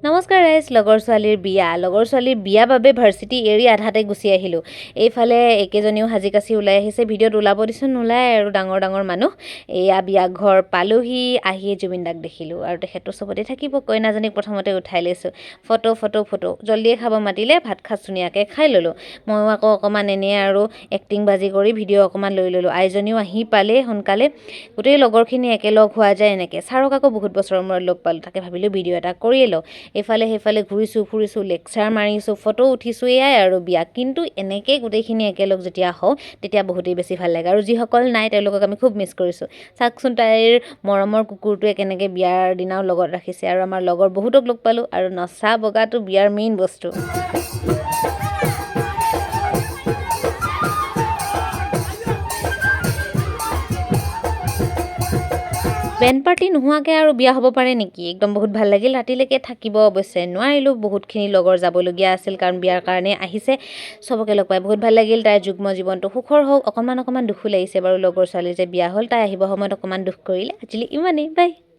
নমস্কাৰ ৰাইজ, লগৰ ছোৱালীৰ বিয়া, লগৰ ছোৱালীৰ বিয়া বাবে ভাৰ্চিটি এৰি আধাতে গুচি আহিলোঁ। এইফালে একেজনীও সাজি কাচি ওলাই আহিছে, ভিডিঅ'ত ওলাব দিছোঁ, নোলায় আৰু ডাঙৰ ডাঙৰ মানুহ। এয়া বিয়া ঘৰ পালোহি, আহিয়ে জুবিন দাক দেখিলোঁ আৰু তেখেতটো চবতে থাকিব। কইনাজনীক প্ৰথমতে উঠাই লৈছোঁ, ফটো ফটো ফটো। জল্দিয়ে খাব মাতিলে, ভাত সাজ ধুনীয়াকৈ খাই ল'লোঁ। ময়ো আকৌ অকণমান এনেই আৰু এক্টিং বাজি কৰি ভিডিঅ' অকণমান লৈ ল'লোঁ। আইজনীও আহি পালেই সোনকালে, গোটেই লগৰখিনি একেলগ হোৱা যায় এনেকৈ। ছাৰক আকৌ বহুত বছৰৰ মূৰত লগ পালোঁ, তাকে ভাবিলোঁ ভিডিঅ' এটা কৰিয়ে লওঁ। এইফালে সেইফালে ঘূৰিছোঁ ফুৰিছোঁ, লেকচাৰ মাৰিছোঁ, ফটো উঠিছোঁ, এয়াই আৰু বিয়া। কিন্তু এনেকৈ গোটেইখিনি একেলগ যেতিয়া হওঁ তেতিয়া বহুতেই বেছি ভাল লাগে। আৰু যিসকল নাই তেওঁলোকক আমি খুব মিছ কৰিছোঁ। চাওকচোন তাইৰ মৰমৰ কুকুৰটোৱে কেনেকৈ বিয়াৰ দিনাও লগত ৰাখিছে। আৰু আমাৰ লগৰ বহুতক লগ পালোঁ আৰু নচা বগাটো বিয়াৰ মেইন বস্তু। বেণ্ড পাৰ্টি নোহোৱাকৈ আৰু বিয়া হ'ব পাৰে নেকি? একদম বহুত ভাল লাগিল। ৰাতিলৈকে থাকিব অৱশ্যে নোৱাৰিলোঁ, বহুতখিনি লগৰ যাবলগীয়া আছিল কাৰণ বিয়াৰ কাৰণে আহিছে। চবকে লগ পাই বহুত ভাল লাগিল। তাইৰ যুগ্ম জীৱনটো সুখৰ হওক। অকণমান অকণমান দুখো লাগিছে বাৰু, লগৰ ছোৱালী যে বিয়া হ'ল। তাই আহিব সময়ত অকণমান দুখ কৰিলে। আজিলৈ ইমানেই, বাই।